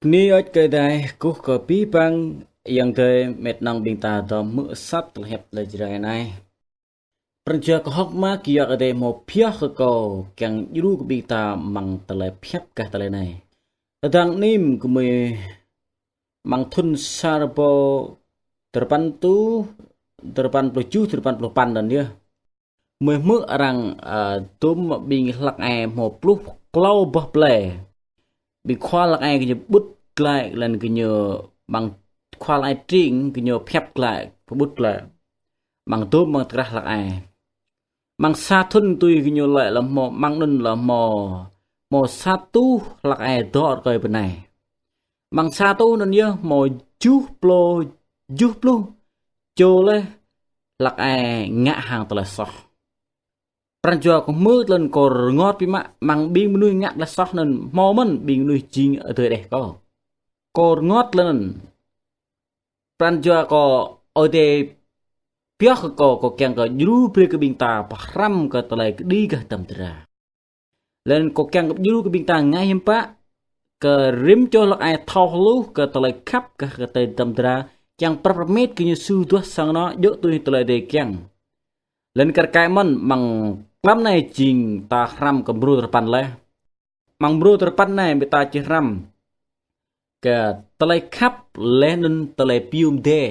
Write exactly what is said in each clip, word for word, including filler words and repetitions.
Bơni ơi kơ Ơi Adai, kơkuh kơ abih bang ayŏng adơi met nong ƀing ta dŏ hmư̆ asăp tơlơi hiăp tơlơi Jrai anai. Pran jua kâo hơ̆k mơak kơ Ơi Adai hmâo pioh kơ kâo kiăng djru kơ ƀing ta amăng tơlơi pơhiăp kah tơlơi anai. Tơdang anŭn gơmơi amăng thŭn sa rơbâo dua rơpăn rơtuh, dua rơpăn pluh tơjuh, dua rơpăn pluh păn anŭn yơh. Gơmơi hmư̆ arăng, ơ, dôm ƀing hlăk ai hmâo pluh klâo boh plơi. Ƀing khua hlăk ai gơñu pơƀut glaĭ, laih anŭn gơñu amăng khua hlăk ai tring gơñu pơhiăp glaĭ, pơƀut glaĭ. Amăng dôm amăng tơkrah hlăk ai. Amăng sa thŭn tui gơñu laĭ lơ̆m hmâo, amăng anŭn lơ̆m hmâo, hmâo sa rơtuh hlăk ai dŏ rơkơi bơnai. Amăng sa rơtuh anŭn yơh hmâo tơjuh pluh, tơjuh pluh čô laih hlăk ai ngă hăng tơlơi soh. Pran jua kâo hmư̆ laih anŭn kâo rơngot biă mă, amăng ƀing mơnuih ngă tơlơi soh anŭn hmâo mơ̆n ƀing mơnuih jing adơi đeh kâo. Kâo rơngot laih anŭn. Pran jua kâo Ơi Adai pioh kơ kâo, kâo kiăng kơ djru brơi kơ ƀing ta pơhrăm kơ tơlơi kơđi gah tơdăm dra. Laih anŭn kâo kiăng kơ djru kơ ƀing ta ngă hiư̆m pă kơ rĭm čô hlăk ai thâo hluh kơ tơlơi khăp gah kơ tơdăm dra, kiăng prap rơmet kơ ñu sŭ duah sang anŏ djơ̆ tui tơlơi Ơi Adai kiăng. Laih anŭn kar kaĭ mơ̆n amăng mlam anai jing ta hrăm kơ mrô dua rơpăn laih. Amăng mrô dua rơpăn anai ƀing ta či hrăm kơ tơlơi khăp laih anŭn tơlơi piu mơdê.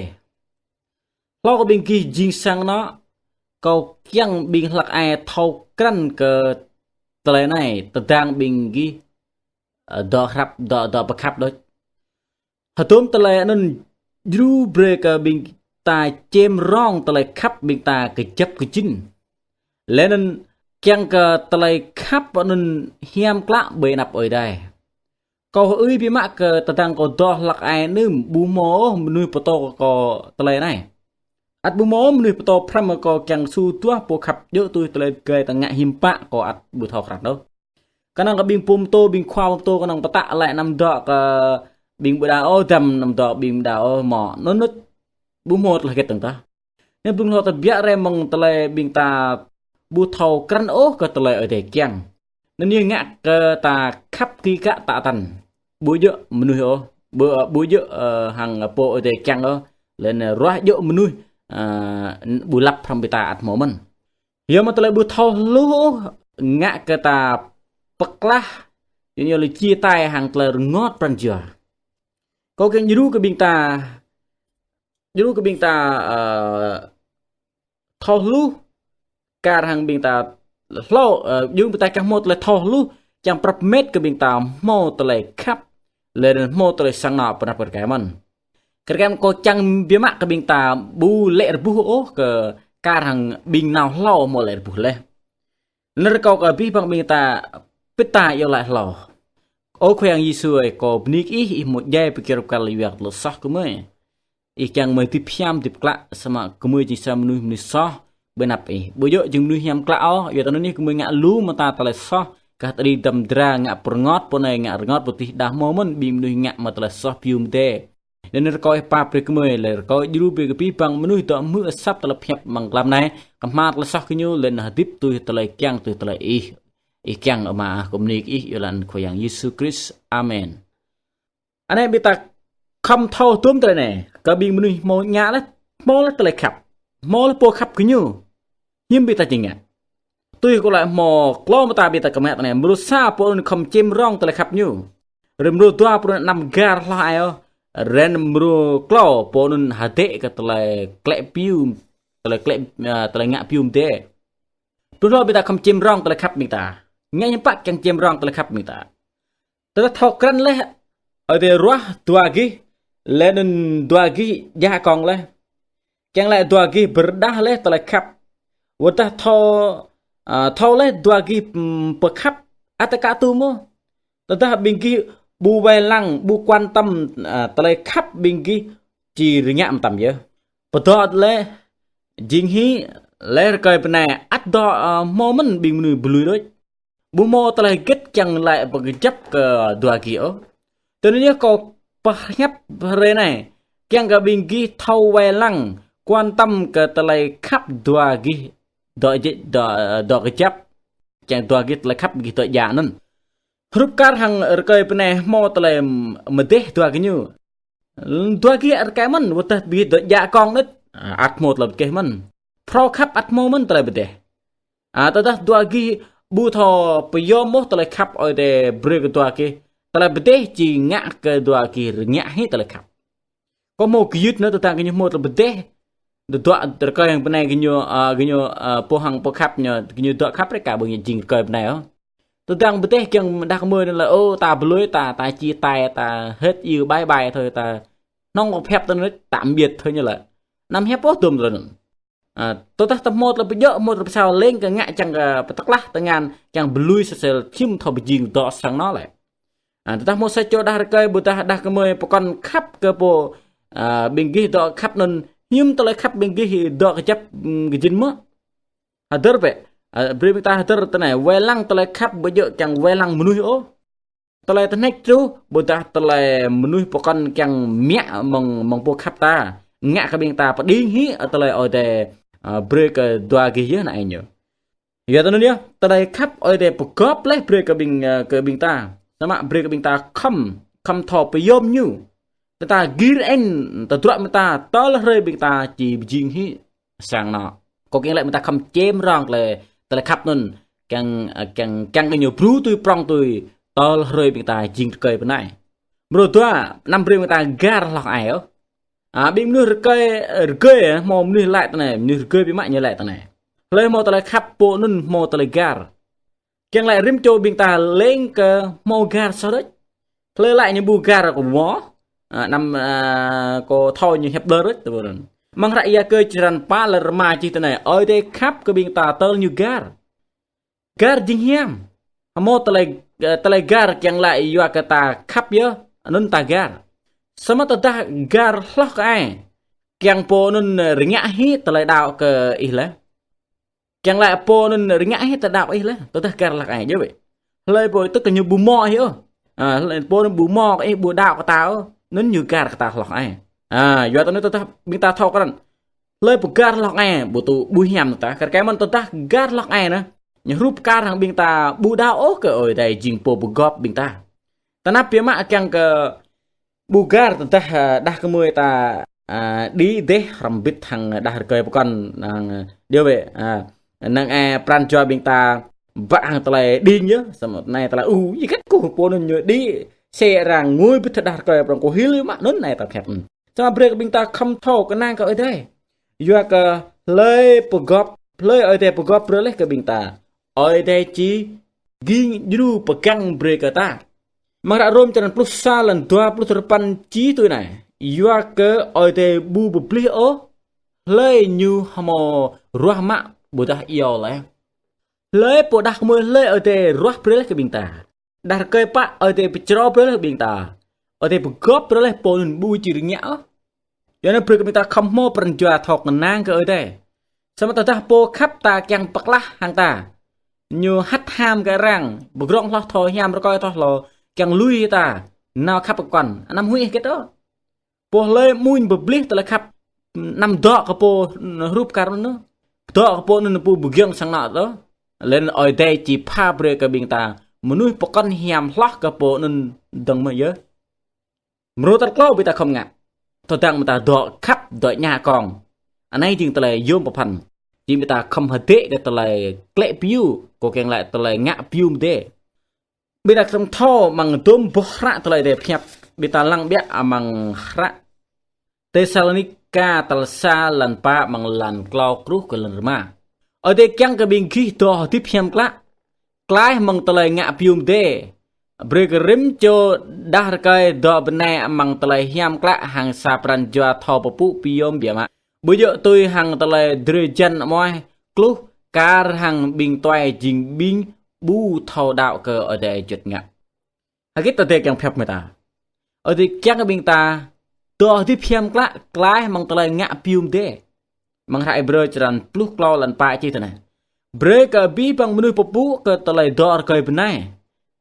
Hlâo kơ ƀing gih jing sang anŏ, kâo kiăng ƀing hlăk ai thâo krăn kơ tơlơi anai, tơdang ƀing gih, ơ, dŏ hrăp, dŏ, dŏ pơkhăp đôč. Hơdôm tơlơi anŭn djru brơi kơ ƀing ta čem rong tơlơi khăp ƀing ta kơjăp kơjĭn. Laih anŭn kiăng kơ tơlơi khăp anŭn hiam klă ƀơi anăp Ơi Adai. Kâo hơưi biă mă kơ tơdang kâo dŏ hlăk ai anŭn ƀu hmâo ôh mơnuih pơtô kơ kâo tơlơi anai. Ăt ƀu hmâo ôh mơnuih pơtô pơhrăm kơ kâo kiăng sŭ duah pô khăp djơ̆ tui tơlơi Ơi Adai ta ngă hiư̆m pă kâo ăt ƀu thâo krăn ôh. Kơnơ̆ng kơ ƀing pô pơtô, ƀing khua pơtô kơnơ̆ng pơtă laĭ anăm dŏ kơ ƀing ƀu đaŏ ôh, dăm anăm dŏ ƀing ƀu đaŏ ôh, mơ̆ anŭn ăt ƀu hmâo tơlơi hơget dơ̆ng tah. Anŭn blung hlâo tơbiă rai mơ̆ng tơlơi ƀing ta ƀu thâo krăn ôh kơ tơlơi Ơi Adai kiăng. Anŭn yơh ngă kơ ta khăp kĭ kă tă tăn. Ƀu djơ̆ mơnuih ôh, ƀu, ƀu djơ̆, ơ, hăng pô Ơi Adai kiăng ôh, laih anŭn ruah djơ̆ mơnuih, ơ, ƀu lăp hrŏm ƀing ta ăt hmâo mơ̆n. Yua mơ̆ tơlơi ƀu thâo hluh ôh, ngă kơ ta pơklah, yua ñu lĕ chia tay hăng tơlơi rơngot pran jua. Kâo kiăng djru kơ ƀing ta, djru kơ ƀing ta, ơ, thâo hluh, kar hăng ƀing ta hlâo, ơ, djru ƀing ta kiăng hmâo tơlơi thâo hluh, kiăng prap rơmet kơ ƀing ta hmâo tơlơi khăp, laih anŭn hmâo tơlơi sang anŏ pơnăp kar kaĭ mơ̆n. Kar kaĭ mơ̆n kâo čang biă mă kơ ƀing ta ƀu lĕ rơbuh ôh kơ kar hăng ƀing nao hlâo hmâo lĕ rơbuh laih. Nơ̆r kâo kơ abih bang ƀing ta pĭt ta iâu laĭ hlâo. Ơ Khua Yang Yêsu ơi, kâo bơni kơ Ih, Ih hmâo djai pơkơyâo rơp kăl yua kơ tơlơi soh gơmơi. Ih kiăng gơmơi hơdip hiam, hơdip klă, samơ̆ gơmơi jing sa mơnuih, mơnuih soh ƀơi anăp Ih. Ƀu djơ̆ jing mơnuih hiam klă ôh, yua tơ anŭn yơh gơmơi ngă lu mơta tơlơi soh, kah tơlơi dăm dra ngă pơrơngot pô anai, ngă rơngot pô adih, đah hmâo mơ̆n ƀing mơnuih ngă mă tơlơi soh piu mơdê. Laih anŭn rơkâo Ih pap brơi gơmơi, laih rơkâo djru brơi kơ abih bang mơnuih dŏ hmư̆ asăp tơlơi pơhiăp amăng mlam anai, kơhma̱l tơlơi soh gơñu, laih anŭn hơdip tui tơlơi kiăng tui tơlơi Ih. Ih kiăng Ama ah, kâo bơni kơ Ih, iâu laĭ anăn Khua Yang Yêsu Krist. Amen. Anai ƀing ta khŏm thâo hơdôm tơlơi anai, kơ ƀing mơnuih hmâo ngă laih, hmâo laih tơlơi khăp, hmâo laih pô khăp kơ ñu. Hiư̆m ƀing ta či ngă? Tui kâo laĭ hmâo klâo mơta ƀing ta kơmă tơ anai, mrô sa pô anŭn khŏm čem rong tơlơi khăp ñu. Hrơi mrô dua pô anŭn anăm gar hloh ai ôh. Hrơi mrô klâo pô anŭn hơdĕ kơ tơlơi klĕ piu, tơlơi klĕ, ơ, tơlơi ngă piu mơdê. Tui hlâo ƀing ta khŏm čem rong tơlơi khăp ƀing ta. Ngă hiư̆m pă kiăng čem rong tơlơi khăp ƀing ta. Tơdah thâo krăn laih, Ơi Adai ruah dua gih, laih anŭn dua gih djă kông laih. Kiăng laĭ dua gih pơrơđah laih tơlơi khăp. Wơ̆t tơdah thâo, ơ, thâo laih dua gih, ưm, pơkhăp, ăt aka tŭ mơ̆. Tơdah ƀing gih ƀu wai lăng, ƀu quan tâm, ơ, tơlơi khăp ƀing gih či rơngiă mơtam yơh. Pơdŏ laih, jing hĭ, laih rơkơi bơnai ăt dŏ, ơ, hmâo mơ̆n ƀing mơnuih ƀu lui đôč. Ƀu hmâo tơlơi hơget kiăng laĭ pơkơjăp kơ dua gih ôh. Tui anŭn yơh kâo pơhiăp hrơi anai, kiăng kơ ƀing gih thâo wai lăng, quan tâm kơ tơlơi khăp dua gih dŏ jĕ, dŏ, dŏ kơjăp, kiăng dua gih tơlơi khăp gih dŏ djă anŭn. Hrup kar hăng rơkơi bơnai hmâo tơlơi mơdeh dua gơñu. Dua gih rơkơi mơ̆n, wơ̆t tơdah ƀing gih dŏ djă kông đôč, ăt hmâo tơlơi pơkeh mơ̆n. Phrâo khăp ăt hmâo mơ̆n tơlơi pơdeh. Tơdah dua gih ƀu thâo pơyom ôh tơlơi khăp Ơi Adai brơi kơ dua gih, tơlơi pơdeh či ngă kơ dua gih rơngiă hĭ tơlơi khăp. Kâo hmâo gơyut nơ tơdang gơñu hmâo tơlơi pơdeh, dŏ dua rơkơi hăng bơnai gơñu, gơñu pô hăng pô khăp ñu, gơñu dŏ khăp rơka ƀing ñu jing rơkơi bơnai ôh. Tơdang pơdeh kiăng đah kơmơi anŭn lĕ, ô, ta ƀlơi, ta, ta chia tay, ta hết yêu bye bye thôi, ta hnong kơ phep ta anŭn, tạm biệt thôi ñu lĕ. Anăm hiăp ôh tơm tơlơi anŭn. Tơdah ta hmâo tơlơi pơdjơ̆, hmâo tơlơi pơsao leng kơ ngă čang kơ pơtơklah tơngan, čang ƀlơi sơsel hiư̆m thâo pơjing dŏ sang anŏ lĕ. Tơdah hmâo sa čô đah rơkơi ƀôdah đah kơmơi pơkŏn khăp kơ pô, ƀing gih dŏ khăp anŭn hiư̆m tơlơi khăp ƀing gih dŏ kơjăp, kơjing mơ̆. Hơdơr bĕ, brơi ƀing ta hơdơr tui anai, wai lăng tơlơi khăp ƀu djơ̆ kiăng wai lăng mơnuih ôh. Tơlơi tơhneč truh, ƀôdah tơlơi mơnuih pơkŏn kiăng mă mơ̆ng, mơ̆ng pô khăp ta, ngă kơ ƀing ta pơđing hĭ tơlơi Ơi Adai brơi kơ dua gih yơh anai ñu. Yua tui anŭn yơh, tơlơi khăp Ơi Adai pơgop laih brơi kơ ƀing, kơ ƀing ta. Samơ̆ brơi kơ ƀing ta khŏm, khŏm thâo pơyom ñu. Tơdah ta gir ĕn, tơdruă ƀing ta, tơl hrơi ƀing ta či pơjing hĭ sang anŏ. Kâo kiăng laĭ ƀing ta khŏm čem rong tơlơi, tơlơi khăp anŭn, kiăng, kiăng, kiăng kơ ñu bru tui prŏng tui, tơl hrơi ƀing ta jing rơkơi bơnai. Mrô dua, anăm brơi ƀing ta gar hloh ai ôh. Ƀing mơnuih rơkơi, rơgơi, hmâo mơnuih laĭ tui anai, mơnuih rơgơi biă mă ñu laĭ tui anai. Hlơi hmâo tơlơi khăp pô anŭn hmâo tơlơi gar. Kiăng laĭ rĭm čô ƀing ta leng kơ hmâo gar soh đôč. Hlơi laĭ ñu ƀu gar kơ mơ̆, anăm, kâo thâo ñu hiăp ƀlơi đôč tui anŭn. Amăng hră Yakơ črăn pă lơm rơma čih tui anai, Ơi Adai khăp kơ ƀing ta tơl ñu gar. Gar jing hiam. Hmâo tơlơi, tơlơi gar kiăng laĭ yua kơ ta khăp yơh, anŭn ta gar. Samơ̆ tơdah gar hloh kơ ai, kiăng pô anŭn rơngiă hĭ tơlơi đaŏ kơ ih laih. Kiăng laĭ pô anŭn rơngiă hĭ tơlơi đaŏ ih laih, tơdah gar hloh ai, djơ̆ bĕ. Hlơi pô tức kơ ñu ƀu mơ̆ ih ôh. Hlơi pô anŭn ƀu mơ̆ kơ ih, ƀu đaŏ kơ ta ôh, anŭn ñu gar kơ ta hloh ai. Yua tui anŭn tơdah ƀing ta thâo krăn. Hlơi pô gar hloh ai, ƀu tŭ ƀu hiam ta, kar kaĭ mơ̆n tơdah gar hloh ai nă. Ñu hrup kar hăng ƀing ta ƀu đaŏ ôh kơ Ơi Adai jing pô pơgop ƀing ta. Tơnap biă mă kiăng kơ ƀu gar tơdah, đah kơmơi ta, đĭ dêh hrŏm hơbĭt hăng đah rơkơi pơkŏn hăng, djơ̆ bĕ, năng ai pran jua ƀing ta ƀă hăng tơlơi đing yơh, samơ̆ anai tơlơi, u, yơh kơ kâo pô anŭn ñu đĭ, sĕ arăng ngui hơbĭt đah rơkơi prŏng kâo hil mă anŭn anai ta khăp. Samơ̆ brơi kơ ƀing ta khŏm thâo kơnang kơ Ơi Adai. Yua kơ hlơi pơgop, hlơi Ơi Adai pơgop brơi laih kơ ƀing ta, Ơi Adai či ging djru pơgang brơi kơ ta. Amăng hră Rôm črăn pluh sa lăn dua pluh duapăn čih tui anai. Yua kơ Ơi Adai ƀu pơplih ôh hlơi ñu hmâo ruah mă ƀôdah iâu laih. Hlơi pô đah kơmơi hlơi Ơi Adai ruah brơi laih kơ ƀing ta. Đah rơkơi pă Ơi Adai pơčrâo brơi laih ƀing ta. Ơi Adai pơgop brơi laih pô anŭn ƀu či rơngiă ôh. Yua anŭn brơi kơ ƀing ta khŏm hmâo pran jua thâo kơnang kơ Ơi Adai. Samơ̆ tơdah pô khăp ta kiăng pơklah hăng ta, ñu hăt ham kơ arăng, pơdrŏng hloh thâo hiam rơkơi thâo hlâo, kiăng lui ta, nao khăp pơkŏn, anăm huĭ hơget ôh. Pô hlơi amuñ pơplih tơlơi khăp, anăm dŏ kơ pô hrup kar anŭn. Dŏ kơ pô anŭn pô ƀu giŏng sang anŏ ôh. Laih anŭn Ơi Adai či pha brơi kơ ƀing ta mơnuih pơkŏn hiam hloh kơ pô anŭn dơ̆ng mơ̆ yơh. Mrô tal klâo ƀing ta khŏm ngă. Tơdang ƀing ta dŏ khăp dŏ ñă kông. Anai jing tơlơi yôm pơphan. Jing ƀing ta khŏm hơdĕ kơ tơlơi klĕ piu, kâo kiăng laĭ tơlơi ngă piu mơdê. Ƀing ta khŏm thâo amăng dôm boh hră tơlơi Ơi Adai pơhiăp. Ƀing ta lăng biă amăng hră Têsalônika tal sa lăn pă amăng lăn klâo truh kơ lăn rơma. Ơi Adai kiăng kơ ƀing gih dŏ hơdip hiam klă. Klaih mơ̆ng tơlơi ngă piu mơdê. Brơi kơ rĭm čô đah rơkơi dŏ bơnai amăng tơlơi hiam klă hăng sa pran jua thâo pơpŭ pơyom biă mă. Ƀu djơ̆ tui hăng tơlơi drơi jăn amoaih kluh kar hăng ƀing tuai jing ƀing ƀu thâo đaŏ kơ Ơi Adai juăt ngă. Hơget Ơi Adai kiăng pơhiăp mơ̆ ta. Ơi Adai kiăng kơ ƀing ta dŏ hơdip hiam klă, klaih mơ̆ng tơlơi ngă piu mơdê. Amăng hră Hêbrơ črăn pluh klâo lăn pă čih tui anai. Brơi kơ abih bang mơnuih pơpŭ kơ tơlơi dŏ rơkơi bơnai.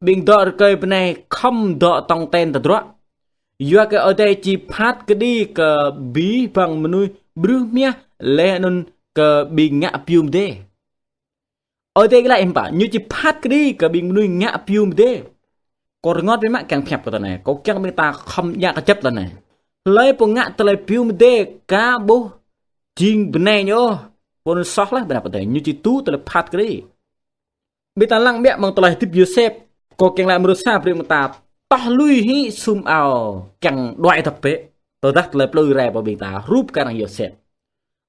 Ƀing dŏ rơkơi bơnai khŏm dŏ tong ten tơdruă. Yua kơ Ơi Adai či phat kơđi kơ abih bang mơnuih ƀrưh mơhiăh laih anŭn kơ ƀing ngă piu mơdê. Ơi Adai laĭ hiư̆m pă, ñu či phat kơđi kơ ƀing mơnuih ngă piu mơdê. Pô rơngot biă mă kiăng pơhiăp kơ tơlơi anai. Kâo kiăng ƀing ta khŏm djă kơjăp tơlơi anai. Hlơi pô ngă tơlơi piu mơdê ka ƀuh jing bơnai ñu ôh. Pô anŭn soh laih ƀơi anăp Adai. Ñu či tŭ tơlơi phat kơđi. Ƀing ta lăng biă mơ̆ng tơlơi hơdip Yôsep. Kâo kiăng laĭ mơnuih sa brơi ƀing ta toh lui hĭ sum ao kiăng đuaĭ dăp bĕ. Tơdah tơlơi plư rai pơ ƀing ta hrup kar hăng Yôsep.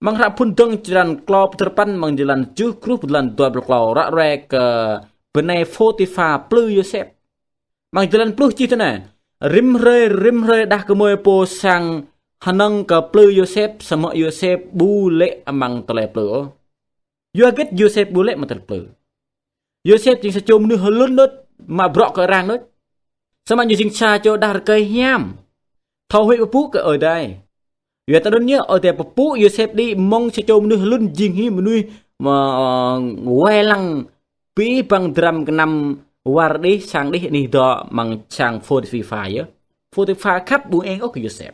Amăng hră Phŭn Dơ̆ng črăn klâo pluh duapăn amăng jơlan tơjuh truh pơ jơlan dua pluh klâo ră ruai kơ bơnai Phôtipha plư Yôsep. Amăng jơlan pluh čih tui anai: Rĭm hrơi, rĭm hrơi đah kơmơi pô sang hơnơ̆ng kơ plư Yôsep, samơ̆ Yôsep ƀu lê̆ amăng tơlơi plư ôh. Yua hơget Yôsep ƀu lê̆ amăng tơlơi plư? Yôsep jing sa čô mơnuih hlŭn đôč, mă bruă kơ arăng đôč. Samơ̆ ñu jing sa čô đah rơkơi hiam, thâo huĭ pơpŭ kơ Ơi Adai. Yua tơdơi anŭn yơh, Ơi Adai pơpŭ Yôsep đĭ mơ̆ng sa čô mơnuih hlŭn jing hĭ mơnuih mă, ơ, wai lăng abih bang dram gơnam war đih, sang đih, anih dŏ amăng sang Phôtipha yơh. Phôtipha khăp ƀu eng ôh kơ Yôsep.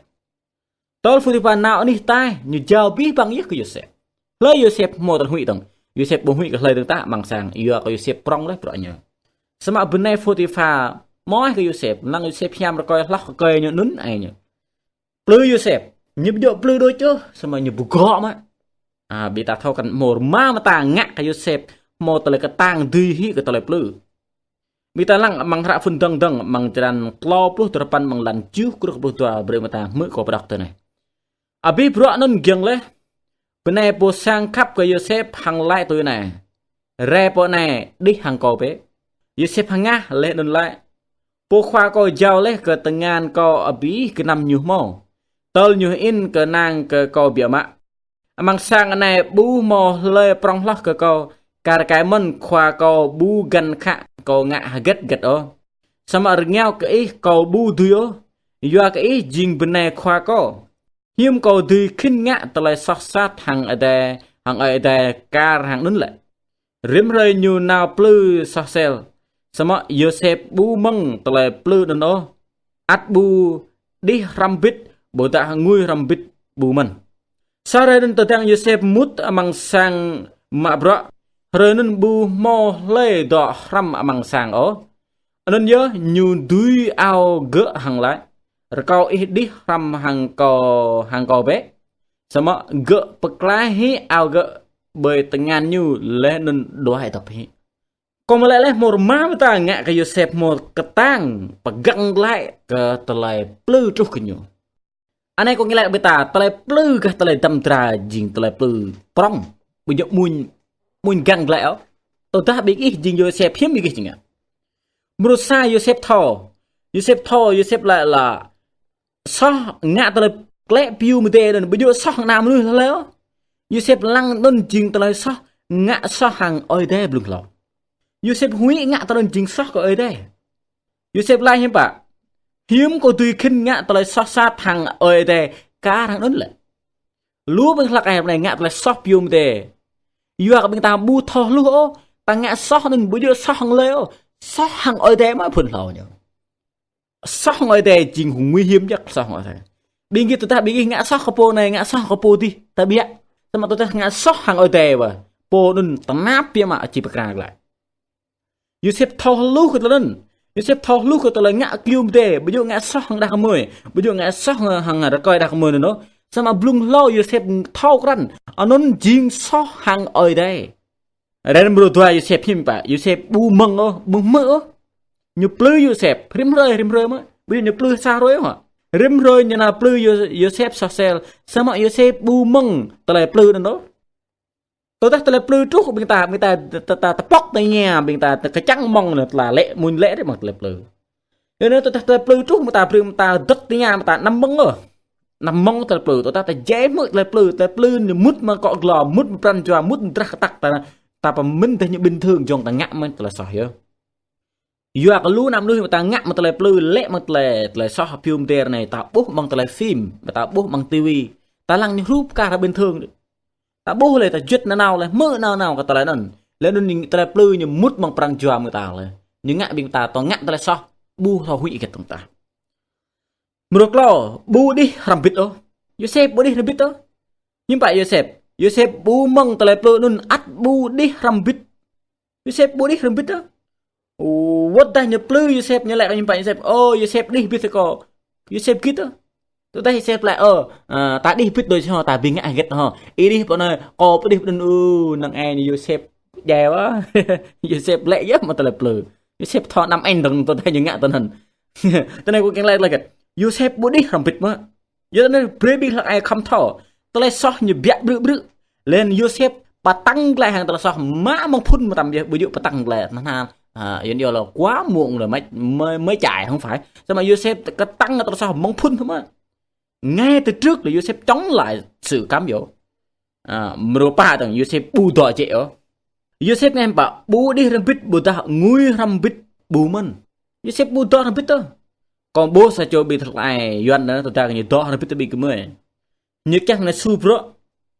Tơl Phôtipha nao anih ataih, ñu jao abih bang yơh kơ Yôsep. Hlơi Yôsep hmâo tơlơi huĭ dơ̆ng? Yôsep ƀu huĭ kơ hlơi dơ̆ng tah amăng sang, yua kơ Yôsep prŏng laih bruă ñu. Samơ̆ bơnai Phôtipha mơ̆ kơ Yôsep, lăng Yôsep hiam rơkơi hloh rơkơi ñu anŭn ai ñu. Plư Yôsep, ñu ƀu djơ̆ plư đôč ôh, samơ̆ ñu pơgŏ mă. A, ƀing ta thâo krăn hmâo rơma mơta ngă kơ Yôsep hmâo tơlơi kơtang dưi hĭ kơ tơlơi plư. Ƀing ta lăng amăng hră Phŭn Dơ̆ng dơ̆ng, amăng črăn klâo pluh duapăn amăng jơlan tơjuh truh pluh dua brơi ƀing ta hmư̆ kâo pơđŏk tui anai. Abih bruă anŭn giŏng laih, bơnai pô sang khăp kơ Yôsep hăng laĭ tui anai: Rai pơ anai đih hăng kâo bĕ. Yôsep hơngah laih anŭn laĭ: Pô khua kâo jao laih kơ tơngan kâo abih gơnam ñu hmâo, tơl ñu hơĭn kơnang kơ kâo biă mă. Amăng sang anai ƀu hmâo hlơi prŏng hloh kơ kâo, kar kaĭ mơ̆n khua kâo ƀu găn khă kâo ngă hơget hơget ôh. Samơ̆ rơngiao kơ ih kâo ƀu dưi ôh, yua kơ ih jing bơnai khua kâo. Hiư̆m kâo dưi khĭn ngă tơlơi soh sat hăng Ơi Adai, hăng Ơi Adai kar hăng anŭn lĕ? Rĭm hrơi ñu nao plư soh sel, samơ̆ Yôsep ƀu mơ̆ng tơlơi plư anŭn ôh. Ăt ƀu đih hrăm bit, ƀôdah ngui hrăm bit ƀu mơ̆n. Sa hrơi anŭn tơdang Yôsep mŭt amăng sang mă bruă, hrơi anŭn ƀu hmâo hlơi dŏ hrăm amăng sang ôh. Anŭn yơh ñu dưi ao gơ̆ hăng laĭ: Rơkâo ih đih hrăm hăng kâo, hăng kâo bĕ. Samơ̆ gơ̆ pơklaih hĭ ao gơ̆ ƀơi tơngan ñu laih anŭn đuaĭ dŏp hĭ. Kâo mơ̆ laĭ laih hmâo rơma mơta ngă kơ Yôsep hmâo kơtang pơgang glaĭ kơ tơlơi plư truh kơ ñu. Anai kâo ngă laĭ ƀing ta, tơlơi plư kah tơlơi dăm dra jing tơlơi plư prŏng. Ƀu djơ̆ mŭn, mŭn gang glaĭ ôh. Tơdah ƀing ih jing Yôsep hiư̆m ƀing ih či ngă? Mrô sa Yôsep thâo. Yôsep thâo, Yôsep laĭ lĕ soh ngă tơlơi klĕ piu mơdê anŭn ƀu djơ̆ soh hăng ană mơnuih hlơi ôh. Yôsep lăng anŭn jing tơlơi soh, ngă soh hăng Ơi Adai blung hlâo. Yôsep huĭ ngă tơlơi anŭn jing soh kơ Ơi Adai. Yôsep laĭ hiư̆m pă? Hiư̆m kâo dưi khĭn ngă tơlơi soh sat hăng Ơi Adai kar hăng anŭn lĕ? Lu ƀing hlăk ai ră anai ngă tơlơi soh piu mơdê. Yua kơ ƀing ta ƀu thâo hluh ôh, ta ngă soh anŭn ƀu djơ̆ soh hăng hlơi ôh. Soh hăng Ơi Adai mă phŭn hlâo ñu. Soh hăng Ơi Adai jing nguy hiểm jăk soh hăng Ơi Adai. Ƀing gih tơdah ƀing gih ngă soh kơ pô anai, ngă soh kơ pô adih, ta biă. Samơ̆ tơdah ngă soh hăng Ơi Adai wơ̆t, pô anŭn tơnap biă mă či pơkra glaĭ. Yôsep thâo hluh kơ tơlơi anŭn. Yôsep thâo hluh kơ tơlơi ngă piu mơdê, ƀu djơ̆ ngă soh hăng đah kơmơi, ƀu djơ̆ ngă soh hăng rơkơi đah kơmơi anŭn ôh. Samơ̆ blung hlâo Yôsep thâo krăn, anŭn jing soh hăng Ơi Adai. Hrơi mrô dua Yôsep hiư̆m pă? Yôsep ƀu mơ̆ng ôh, ƀu hmư̆ ôh. Ñu plư Yôsep, rĭm hrơi, rĭm hrơi mơ̆. Ƀu djơ̆ ñu plư sa hrơi ôh. Rĭm hrơi ñu nao plư Yô-, Yôsep soh sel, samơ̆ Yôsep ƀu mơ̆ng tơlơi plư anŭn ôh. Tơdah tơlơi plư truh ƀing ta, ƀing ta, ta, ta, ta pŏk tơña, ƀing ta, ta kơčăng mơ̆ng anŭn tơlơi lĕ, mŭn lĕ rĕ mơ̆ng tơlơi plư. Yua anŭn tơdah tơlơi plư truh mơ̆ng ta brơi mơ̆ng ta dŏt tơña mơ̆ng ta anăm mơ̆ng ôh. Anăm mơ̆ng tơlơi plư, tơdah ta jai hmư̆ tơlơi plư, tơlơi plư ñu mŭt mơ̆ng akŏ glô, mŭt mơ̆ng pran jua, mŭt mơ̆ng drah kơtăk ta, ta pơmĭn tơdah ñu bình thường jong ta ngă mơ̆n tơlơi soh yơh. Yua kơ lu ană mơnuih ta ngă mơ̆ng tơlơi plư, lĕ mơ̆ng tơlơi, tơlơi soh piu mơdê anai, ta ƀuh mơ̆ng tơlơi phim, ta ƀuh mơ̆ng tivi, ta lăng ñu hrup kar bình thường. Ta ƀuh lĕ, ta juăt nanao lĕ, hmư̆ nanao kơ tơlơi anŭn. Lĕ anŭn ñu tơlơi plư ñu mŭt mơ̆ng pran jua mơ̆ng ta lĕ. Ñu ngă ƀing ta tŏ ngă tơlơi soh, ƀu thâo huĭ hơget dơ̆ng tah. Mrô klâo, ƀu đih hrăm bit ôh. Yôsep ƀu đih hrăm bit ôh. Hiư̆m pă Yôsep? Yôsep ƀu mơ̆ng tơlơi plư anŭn ăt ƀu đih hrăm bit. Yôsep ƀu đih hrăm bit ôh. Ơ, wơ̆t dah ñu plư Yôsep, ñu laĭ kơ ñu pă Yôsep: Ơ, Yôsep đih bit kơ kâo. Yôsep git ôh. Tơdah Yôsep laĭ: Ơ, ơ, ta đih bit đôč hŏ, ta ƀing ngă hơget hŏ. Ih đih pơ anai, kâo pơ đih pơ anŭn. Ơ, năng ai ñu Yôsep djai wa. Yôsep lĕ yơh mă tơlơi plư. Yôsep thâo năm anh dơ̆ng tơdah ñu ngă tui anŭn. Tui anai kâo kiăng laĭ tơlơi hơget. Yôsep ƀu đih hrŏm bit mơ̆. Yua anŭn brơi ƀing hlăk ai khŏm thâo. Tơlơi soh ñu biă brư̆ brư̆. Laih anŭn Yôsep pơtăng glaĭ hăng tơlơi soh mă mơ̆ng phŭn mơtam yơh, ƀu djơ̆ pơtăng glaĭ. Nah, nah, à, yua anŭn yơh là quá muộn rồi mới, mới, mới chạy, không phải. Samơ̆ Yôsep kơtăng tơlơi soh mơ̆ng phŭn mơ̆. Ngay từ trước là Yôsep chống lại sự cám dỗ. À, mrô pă dơ̆ng Yôsep ƀu dŏ jĕ ôh. Yôsep ngă hiư̆m pă, ƀu đih hrŏm bit, ƀôdah ngui hrŏm bit ƀu mơ̆n. Yôsep ƀu dŏ hrŏm bit ôh. Kâo ƀuh sa čô ƀing hlăk ai Yuan anŭn, tơdah ñu dŏ hrŏm bit tơ ƀing gơmơi. Ñu kiăng nao su bruă,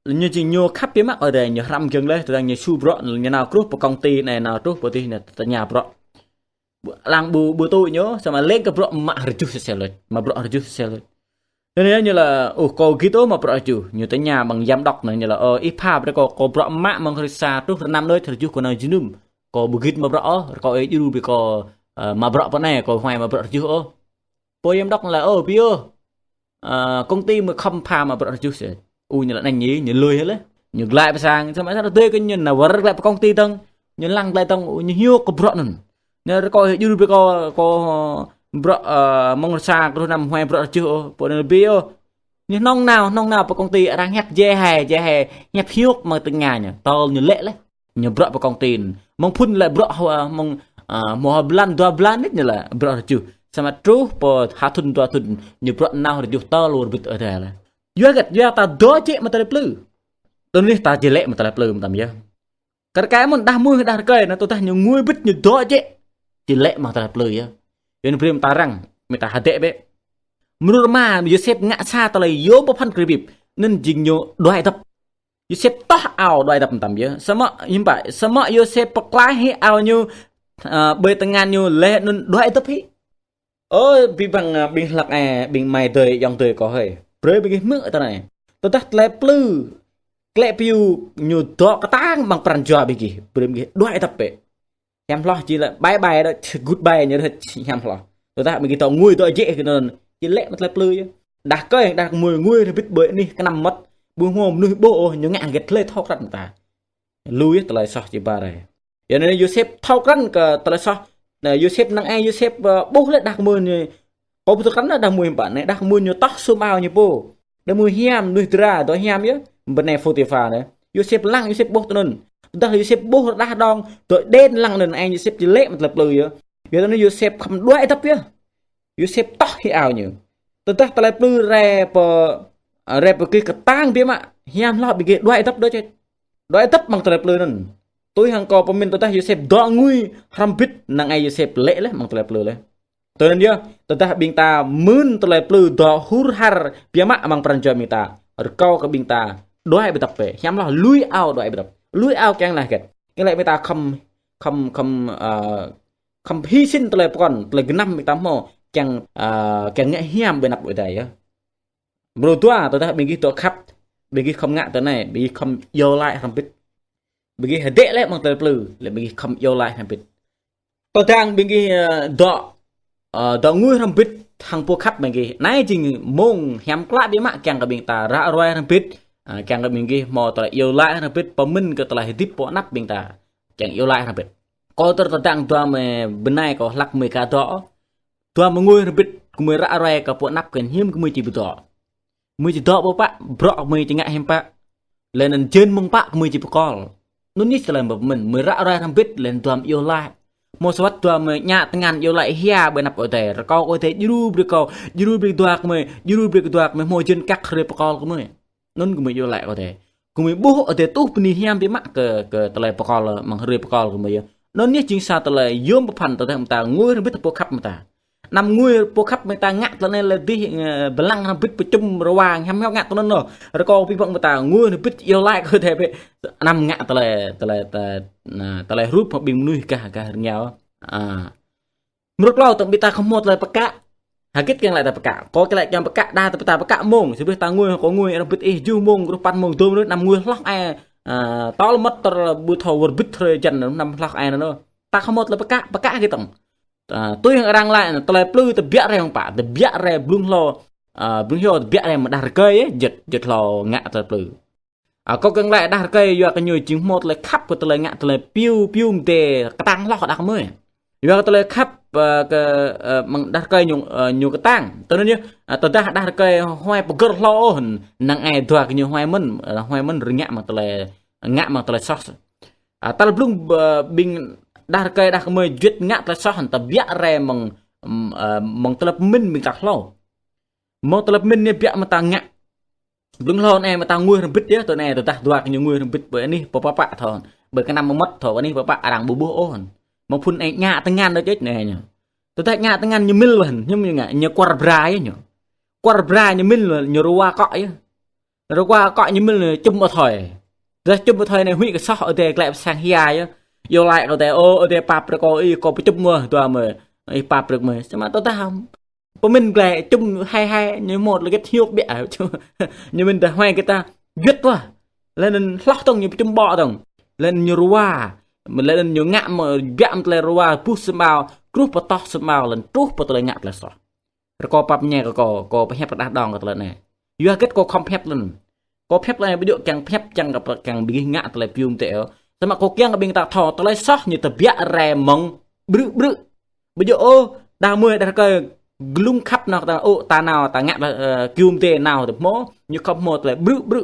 ñu jing ñu khăp biă mă kơ adai, ñu hrăm giŏng laih, tơdang ñu su bruă, ñu nao truh pơ công ty anai, nao truh pơ adih anai, tơña bruă. Lăng ƀu, ƀu tui ñu, samơ̆ leng kơ bruă mă rơjuh sel sel lĕ, mă bruă rơjuh sel sel lĕ. Tui anŭn ñu laĭ, ơ, kâo git ôh mă bruă rơjuh. Ñu tơña ƀing giám đốc anŭn, ñu laĭ, ơ, ih pha brơi kâo, kâo bruă mă mơ̆ng hrơi sa truh hrơi năm đôč, hrơi rơjuh kâo nao jơnum. Kâo ƀu git mă bruă ôh, rơkâo ih djru brơi kâo, ơ, mă bruă pơ anai, kâo huai mă bruă rơjuh ôh. Pô giám đốc laĭ, ơ, ƀiă ôh. Ơ, công ty mơ̆ khŏm pha mă bruă rơjuh sĕ. Ơ, ñu laĭ anŭn ñu, ñu lui hĭ laih. Ñu glaĭ pơ sang, samơ̆ sa rơdơi kơ ñu nao wơr glaĭ pơ công ty dơ̆ng. Ñu lăng glaĭ dơ̆ng, ơ, ñu hiư̆m kơ bruă anŭn. Ñu rơkâo ih djru brơi kâo, kâo bruă, ơ, mơ̆ng hrơi sa truh hrơi năm huai bruă rơjuh ôh, pô anŭn ƀiă ôh. Ñu hnong nao, hnong nao pơ công ty arăng hiăp jĕ hai, jĕ hai, hiăp hiư̆m mơ̆ng tơña ñu, tơl ñu lĕ laih. Ñu bruă pơ công ty. Mơ̆ng phŭn lĕ bruă hua, mơ̆ng, à, mơ̆ng hua blan, dua blan nĭt ñu laĭ bruă rơjuh. Samơ̆ truh pơ ha thŭn dua thŭn, ñu bruă nao rơjuh tơl wơr bit adai laih. Yua hơget, yua ta dŏ jĕ mă tơlơi plư. Tui anai ta či lĕ mă tơlơi plư mơtam yơh. Kar kaĭ mơ̆n đah mơnuih đah rơkơi, anŭn tơdah ñu ngui bit ñu dŏ jĕ, či lĕ mă tơlơi plư yơh. Yua anŭn brơi mơta arăng, mơta hơdĕ bĕ. Mrô rơma Yôsep ngă sa tơlơi yôm pơphan kơ rơbip, anŭn jing ñu đuaĭ dăp. Yôsep toh ao đuaĭ dăp mơtam yơh. Samơ̆ hiư̆m pă, samơ̆ Yôsep pơklaih hĭ ao ñu, ơ, ƀơi tơngan ñu laih anŭn đuaĭ dăp hĭ. Ơ, ƀing ƀăng, ơ, ƀing hlăk ai, ƀing amai adơi, ayŏng adơi kâo hơi. Brơi ƀing gih hmư̆ tui anai. Tơdah tơlơi plư, klĕ piu ñu dŏ kơtang ƀăng pran jua ƀing gih, brơi ƀing gih đuaĭ dăp bĕ. Hiam hloh či laĭ bye bye đôč, goodbye ñu đôč, hiam hloh. Tơdah ƀing gih dŏ ngui dŏ jĕ kơ anŭn, či lĕ mă tơlơi plư yơh. Đah kơi, đah kơmơi ngui hrŏm bit ƀơi anih kơnăm mơmŏt. Ƀu hmâo mơnuih ƀuh ôh, ñu ngă hơget hlơi thâo krăn ta. Lui tơlơi soh či ba rai. Yua anŭn Yôsep thâo krăn kơ tơlơi soh. Anai Yôsep năng ai Yôsep, ơ, ƀuh laih đah kơmơi ñu. Kâo ƀu thâo krăn đah kơmơi hiư̆m pă anai, đah kơmơi ñu toh sum ao ñu pô. Đah kơmơi hiam, mơnuih dra, dŏ hiam yơh. Bơnai Phôtipha anai. Yôsep lăng, Yôsep ƀuh tui anŭn. Tơdah Yôsep ƀuh rơđah đong, dŏ đen lăng anŭn ai Yôsep či lĕ mă tơlơi plư yơh. Yua anŭn Yôsep khŏm đuaĭ dăp yơh. Yôsep toh hĭ ao ñu. Tơdah tơlơi plư rai pơ, rai pơ gih kơtang biă mă, hiam hloh ƀing gih đuaĭ dăp đôč čĕt. Đuaĭ dăp mơ̆ng tơlơi plư anŭn. Tui hăng kâo pơmĭn tơdah Yôsep dŏ ngui hrŏm bit năng ai Yôsep lĕ laih mơ̆ng tơlơi plư laih. Tui anŭn yơh, tơdah ƀing ta mưn tơlơi plư dŏ hur har biă mă mơ̆ng pran jua ƀing ta. Rơkâo kơ ƀing ta đuaĭ ƀu dăp bĕ. Hiam hloh lui ao đuaĭ ƀu dăp. Lui ao kiăng laĭ hơget. Kiăng laĭ ƀing ta khŏm, khŏm, khŏm, ơ, khŏm hy sinh tơlơi pơkŏn, tơlơi gơnam ƀing ta hmâo, kiăng, ơ, kiăng ngă hiam ƀơi anăp ƀơi adai yơh. Mrô dua, tơdah ƀing gih dŏ khăp, ƀing gih khŏm ngă tui anai, ƀing gih khŏm iâu laĭ hrŏm bit. Ƀing gih hơdĕ laih mơ̆ng tơlơi plư, laih ƀing gih khŏm iâu laĭ hrŏm bit. Tơdang ƀing gih, ơ, dŏ, ơ, dŏ ngui hrŏm bit hăng pô khăp ƀing gih. Anai jing mông hiam klă biă mă kiăng kơ ƀing ta ră ruai hrŏm bit, ơ, kiăng kơ ƀing gih hmâo tơlơi iâu laĭ hrŏm bit, pơmĭn kơ tơlơi hơdip pơ anăp ƀing ta. Kiăng iâu laĭ hrŏm bit. Kâo tơr tơdang dua mơi bơnai kâo hlăk mơi ka dŏ. Dua mơi ngui hrŏm bit, gơmơi ră ruai kơ pô anăp kơ hiư̆m gơmơi či ƀu dŏ. Gơmơi či dŏ pơ pă, bruă gơmơi či ngă hiư̆m pă. Laih anŭn jên mơ̆ng pă gơmơi či pơkŏl. Anŭn yơh tơlơi mơ̆ pơmĭn, mơi ră ruai hrŏm bit, laih anŭn dua mơi iâu laĭ. Hmâo sa wơ̆t dua mơi ngă tơngan iâu laĭ hia ƀơi anăp Ơi Adai. Rơkâo Ơi Adai djru brơi kâo, djru brơi dua gơmơi, djru brơi dua gơmơi hmâo jên kăk hrơi pơkŏl gơmơi. Anŭn gơmơi iâu laĭ kơ Ơi Adai. Gơmơi ƀuh Ơi Adai tuh bơni hiam biă mă kơ, kơ tơlơi pơkŏl mơ̆ng hrơi pơkŏl gơmơi yơh. Anŭn yơh jing sa tơlơi yôm pơphan tơdah mơta ngui hrŏm bit pô khăp mơta. Anăm ngui pô khăp mơta ngă tơlơi anai lĕ dih, ơ, bơlăng hrŏm bit pơčum rơwang hiam hiam ngă tui anŭn ôh. Rơkâo ƀing ƀăng mơta ngui hrŏm bit iâu laĭ kơ Ơi Adai bĕ. Anăm ngă tơlơi, tơlơi, tơlơi, na, tơlơi hrup hăng ƀing mơnuih gah, gah rơngiao. A. Mrô klâo tơ̆ng ƀing ta khŏm hmâo tơlơi pơkă. Hơget kiăng laĭ tơlơi pơkă. Kâo kiăng laĭ kiăng pơkă, đa tơpă ta pơkă mông. Sĭ ƀing ta ngui, kâo ngui, hrŏm bit ih juh mông, ruh păn mông, dôm ruh, anăm ngui hloh ai. A, tơl mơ̆t tơl ƀu thâo wơr bit hrơi jăn, anăm hloh ai anŭn ôh. ta khŏm hmâo tơlơi pơkă, pơkă kơ tŏng. Ă, tui hăng arăng laĭ, tơlơi plư tơbiă rai hăng pă, tơbiă rai blung hlâo, ă, blung hlâo tơbiă rai mơ̆ng đah rơkơi, ơ, juăt, juăt hlâo ngă tơlơi plư. Ă, kâo kiăng laĭ đah rơkơi yua kơ ñu jing hmâo tơlơi khăp kơ tơlơi ngă tơlơi piu, piu mơdê kơtang hloh kơ đah kơmơi. Yua kơ tơlơi khăp, ă, kơ, ă, mơ̆ng đah rơkơi ñu, ă, ñu kơtang. Tui anŭn yơh, ă, tơdah đah rơkơi huai pơgơ̆r hlâo ôh, năng ai dua kơ ñu huai mơ̆n, ă, huai mơ̆n rơngiă mơ̆ng tơlơi, ngă mơ̆ng tơlơi soh. Ă, tal blung, ă, ƀing đah rơkơi đah kơmơi juăt ngă tơlơi soh, tơbiă rai mơ̆ng, ưm, ă, mơ̆ng tơlơi pơmĭn ƀing ta hlâo. Mơ̆ng tơlơi pơmĭn ñu biă mơta ngă. Blung hlâo anai mơta ngui rơmbit yơh, tui anai tơdah dua kơ ñu ngui rơmbit ƀơi anih pơpă pă thâo, ƀơi kơnăm mơmŏt thâo, anih pơpă arăng ƀu ƀuh ôh. Mơ̆ng phŭn anai ngă tơngan đôč đôč anai ñu. Tơdah ngă tơngan ñu mĭn wơ̆n, ñu mĭn ngă, ñu kuar bra yơh ñu. Kuar bra ñu mĭn wơ̆n, ñu rơwa akŏ yơh. Rơwa akŏ ñu mĭn čum ƀu thơi. Tơdah čum ƀu thơi anai huĭ kơ soh Ơi Adai glaĭ pơ sang hia yơh. Iâu laĭ kơ Ơi Adai, ơ, Ơi Adai pap brơi kơ ih, kâo pơčum mơ̆n, dua mơi, ih pap brơi mơi. Samơ̆ tơdah pơmĭn glaĭ čum hai hai, ñu hmâo tơlơi gĕt hiôk biă. Ñu mĭn tơdah huai kơ ta, juăt wơ̆t. Laih anŭn hloh tŏng ñu pơčum ƀô̆ tŏng. Laih anŭn ñu rơwa. Laih anŭn ñu ngă mơ̆ biă mơ̆ tơlơi rơwa, buh sơmao, truh pơtŏh sơmao, laih anŭn truh pơ tơlơi ngă tơlơi soh. Rơkâo pap ñe kơ kâo, kâo pơhiăp kơ đah đong kơ tơlơi anai. Yua hơget kâo khŏm pơhiăp lŏn. Kâo pơhiăp lŏn ƀu djơ̆ kiăng pơhiăp čang kơ, kiăng ƀing gih ngă tơlơi piu mơdê ôh. Samơ̆ kâo kiăng kơ ƀing ta thâo, tơlơi soh ñu tơbiă rai mơ̆ng brư̆ brư̆. Ƀu djơ̆ ôh, đah kơmơi đah rơkơi glung khăp nao kơ ta, ôh, ta nao, ta ngă, ơ, piu mơdê nao tơ hmâo, ñu khŏm hmâo tơlơi brư̆ brư̆.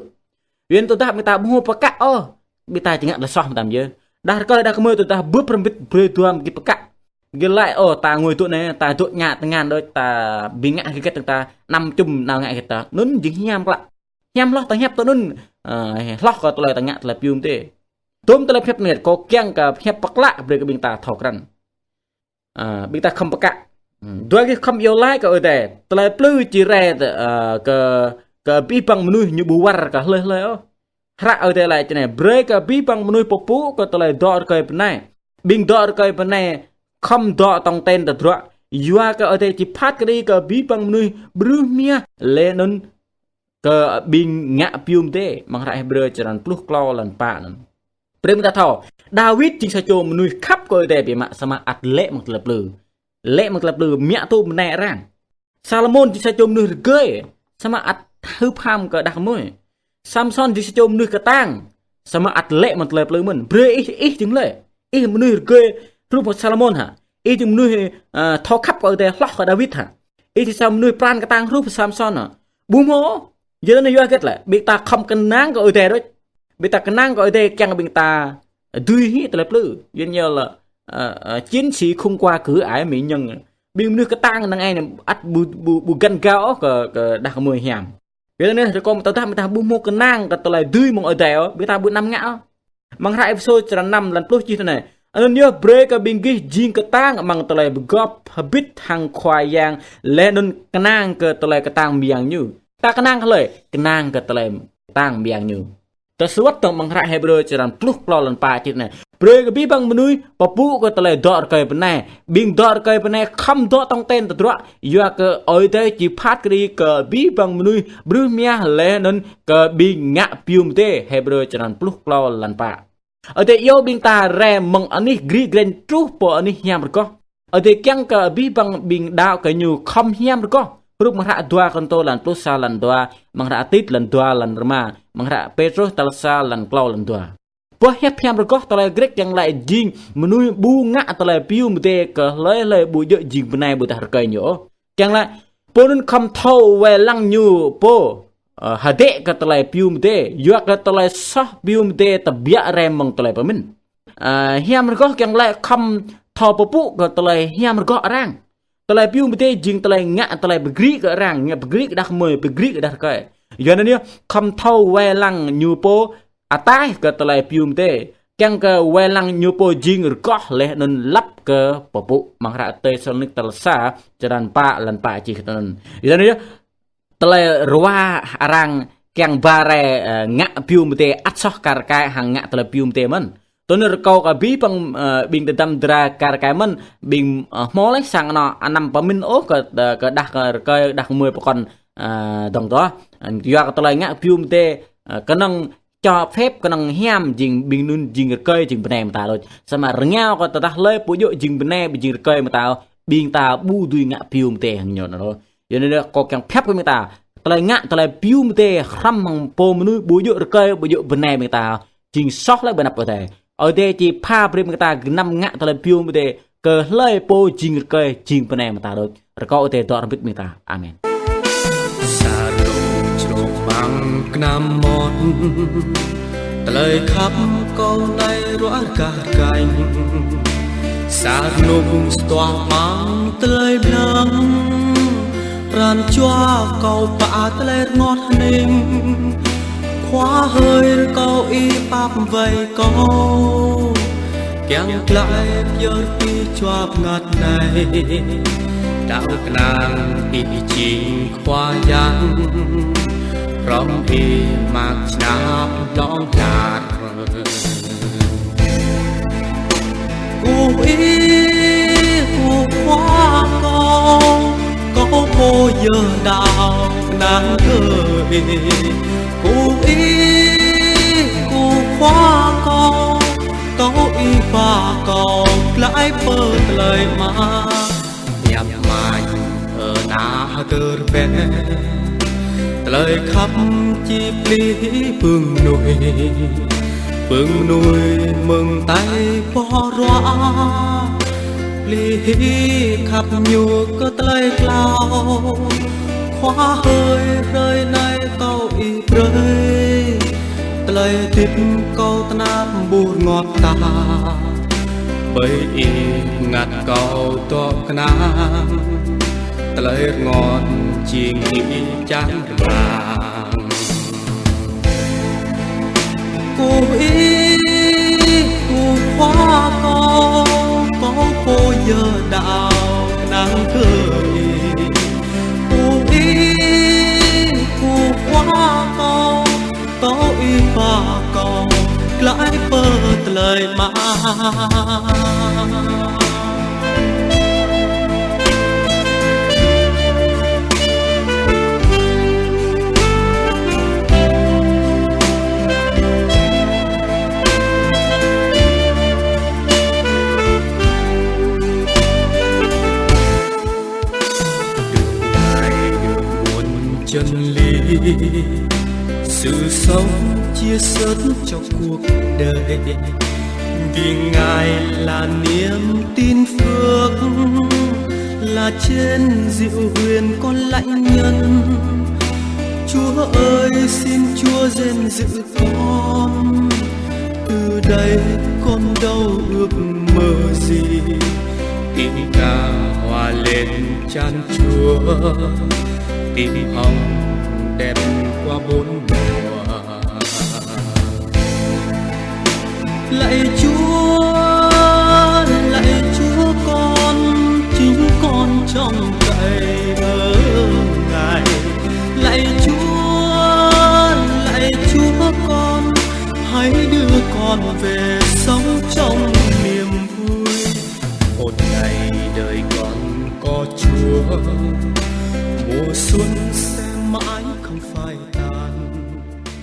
Yua anŭn tơdah ƀing ta ƀu hmâo pơkă ôh, ƀing ta či ngă tơlơi soh mơtam yơh. Đah rơkơi đah kơmơi tơdah bưp rơmbit brơi dua mơ̆ng gih pơkă. Gih laĭ, ôh, ta ngui tŭ anai, ta dŏ ngă tơngan đôč, ta ƀing ngă hơget ta, anăm čum nao ngă hơget ta. Anŭn jing hiam klă. Hiam hloh ta hiăp tui anŭn, ơ, hloh kơ tơlơi ta ngă tơlơi piu mơdê. Tơm tơlơi pơhiăp anai, kâo kiăng kơ pơhiăp pơklă brơi kơ ƀing ta thâo krăn. Ă, ƀing ta khŏm pơkă. Hm, dua gih khŏm iâu laĭ kơ Ơi Adai. Tơlơi plư či rai, ơ, kơ, kơ abih bang mơnuih ñu ƀu wơr kơ hlơi hlơi ôh. Hră Ơi Adai laĭ tui anai: Brơi kơ abih bang mơnuih pơpŭ kơ tơlơi dŏ rơkơi bơnai. Ƀing dŏ rơkơi bơnai khŏm dŏ tong ten tơdruă. Yua kơ Ơi Adai či phat kơđi kơ abih bang mơnuih bruh mia laih anŭn kơ ƀing ngă piu mơdê, amăng hră Hêbrơ črăn pluh klâo lăn pă anŭn. Brơi ƀing ta thâo, Dawid jing sa čô mơnuih khăp kơ Ơi Adai biă mă, samơ̆ ăt lê̆ mơ̆ng tơlơi plư. Lê̆ mơ̆ng tơlơi plư, mă tŭ bơnai arăng. Salômôn jing sa čô mơnuih rơgơi, samơ̆ ăt hưp ham kơ đah kơmơi. Samsôn jing sa čô mơnuih kơtang, samơ̆ ăt lê̆ mơ̆ng tơlơi plư mơ̆n. Brơi ih, ih jing lĕ. Ih mơnuih rơgơi hrup hăng Salômôn hă? Ih jing mơnuih, ơ, thâo khăp kơ Ơi Adai hloh kơ Dawid hă? Ih jing sa mơnuih pran kơtang hrup Samsôn hă? Ƀu hmâo. Yua anŭn yua hơget lĕ? Ƀing ta khŏm kơnang kơ Ơi Adai đôč. Ƀing ta kơnang kơ Ơi Adai kiăng ƀing ta dưi hĭ tơlơi plư. Yua anŭn lĕ, ơ, ơ, chiến sĩ không qua cửa ải Mỹ Nhân. Ƀing mơnuih kơtang năng ai anai ăt ƀu, ƀu, ƀu găn gao ôh kơ, kơ đah kơmơi hiam. Yua anŭn rơkâo mơ̆ tơdah ƀing ta ƀu hmâo kơnang kơ tơlơi dưi mơ̆ng Ơi Adai ôh, ƀing ta ƀu anăm ngă ôh. Amăng hră Êphêsô črăn năm lăn pluh čih tui anai: Anŭn yơh brơi kơ ƀing gih jing kơtang amăng tơlơi pơgop hơbĭt hăng Khua Yang, laih anŭn kơnang kơ tơlơi kơtang mơyang ñu. Ta kơnang kơ hlơi? Kơnang kơ tơlơi kơtang mơyang ñu. Tơsuăt tŏng amăng hră Hêbrơ črăn pluh klâo lăn pă čih tui anai: Brơi kơ abih bang mơnuih pơpŭ kơ tơlơi dŏ rơkơi bơnai. Ƀing dŏ rơkơi bơnai khŏm dŏ tong ten tơdruă. Yua kơ Ơi Adai či phat kơđi kơ abih bang mơnuih bruh mia laih anŭn kơ ƀing ngă piu mơdê. Hêbrơ črăn pluh klâo lăn pă. Ơi Adai iâu ƀing ta rai mơ̆ng anih gri grĕn truh pơ anih hiam rơgoh. Ơi Adai kiăng kơ abih bang ƀing đaŏ kơ ñu khŏm hiam rơgoh. Hrup amăng hră dua Kôrintô lăn pluh sa lăn dua, amăng hră Tit lăn dua lăn rơma, amăng hră Pêtrôs tal sa lăn klâo lăn dua. Boh hiăp hiam rơgoh tơlơi Grĕk kiăng laĭ jing mơnuih ƀu ngă tơlơi piu mơdê kơ hlơi hlơi, ƀu djơ̆ jing bơnai ƀôdah rơkơi ñu ôh. Kiăng laĭ, pô anŭn khŏm thâo wai lăng ñu pô, ơ, hơdĕ kơ tơlơi piu mơdê, yua kơ tơlơi soh piu mơdê tơbiă rai mơ̆ng tơlơi pơmĭn. Ơ, hiam rơgoh kiăng laĭ khŏm thâo pơpŭ kơ tơlơi hiam rơgoh arăng. Tơlơi piu mơdê jing tơlơi ngă tơlơi pơgri kơ arăng, ngă pơgri kơ đah kơmơi, pơgri kơ đah rơkơi. Yua anŭn yơh, khŏm thâo wai lăng ñu pô ataih kơ tơlơi piu mơdê. Kiăng kơ wai lăng ñu pô jing rơgoh laih anŭn lăp kơ pơpŭ. Amăng hră Têsalônik tal sa, črăn pă lăn pă čih tui anŭn. Yua anŭn yơh, tơlơi rơwa arăng kiăng ba rai, ơ, ngă piu mơdê ăt soh kar kaĭ hăng ngă tơlơi piu mơdê mơ̆n. Tui anŭn rơkâo kơ abih bang, ơ, ƀing tơdăm dra kar kaĭ mơ̆n, ƀing, ơ, hmâo laih sang anŏ anăm pơmĭn ôh kơ, ơ, kơ đah kơ rơkơi, đah kơmơi pơkŏn, ơ, dơ̆ng tŏ. Ơ, yua kơ tơlơi ngă piu mơdê, ơ, kơnơ̆ng cho phép kơnơ̆ng hiam jing ƀing anŭn jing rơkơi jing bơnai mơta đôč. Samơ̆ rơngiao kơ tơdah hlơi pô djơ̆ jing bơnai ƀing jing rơkơi mơta, ƀing ta ƀu dưi ngă piu mơdê hăng ñu anŭn đôč. Yua anŭn kâo kiăng pơhiăp kơ ƀing ta, tơlơi ngă tơlơi piu mơdê hrăm hăng pô mơnuih ƀu djơ̆ rơkơi ƀu djơ̆ bơnai ƀing ta jing soh lĕ ƀơi anăp Ơi Adai. Ơi Adai či pha brơi ƀing ta gơnam ngă tơlơi piu mơdê kơ hlơi pô jing rơkơi jing bơnai mơta đôč. Rơkâo Ơi Adai dŏ hrŏm hơbĭt ƀing ta. Amen. Sa rông črông măng kơnam mơmŏt, tơlơi khăp kâo anai ruă rơgah rơgañ. Sa rông stua măng tơlơi blăng, pran jua kâo pă tơlơi rơngot hơning. Khua hơi rơkâo Ih pap wai kâo, kiăng glaĭ pơyơr Ih jua bơngăt anai. Đaŏ kơnang Ih jing Khua Yang, hrŏm Ih mă čơnap hlŏng lar. Kơkuh Ih, kơkuh Khua kâo, kâo pô yơh đaŏ kơnang kơ Ih. Kơkuh Ih, kơkuh Khua kâo, kâo Ih ba kâo glaĭ pơ tơlơi mă. Hiăp mañ ơ ană hơdơr bĕ, tơlơi khăp či plih pưng mơnuih, pưng mơnuih mơ̆ng tai boh ruă. Plih khăp ñu kơ tơlơi klao, Khua hơi hrơi anai kâo Ih brơi, tơlơi hơdip kâo tơnap ƀu rơngot tah. Ƀơi Ih bơngăt kâo dŏ kơnang, tơlơi rơngot jing Ih čang rơmang. Kơkuh Ih, kơkuh Khua kâo, kâo pô yơh đaŏ kơnang kơ Ih. Kơkuh Ih, kơkuh Khua kâo, kâo Ih ba kâo glaĭ pơ tơlơi mă. Chân lý, sự sống chia sớt cho cuộc đời. Vì Ngài là niềm tin phước, là trên dịu huyền con lãnh nhân. Chúa ơi, xin Chúa rèn giữ con, từ đây con đâu ước mơ gì. Tiếng ca hòa lên chan Chúa, tim hồng đẹp qua bốn mùa. Lạy Chúa, lạy Chúa, con chính con trông cậy ở Ngài. Lạy Chúa, lạy Chúa, con hãy đưa con về sống trong niềm vui. Một ngày đời con có Chúa, mùa xuân sẽ mãi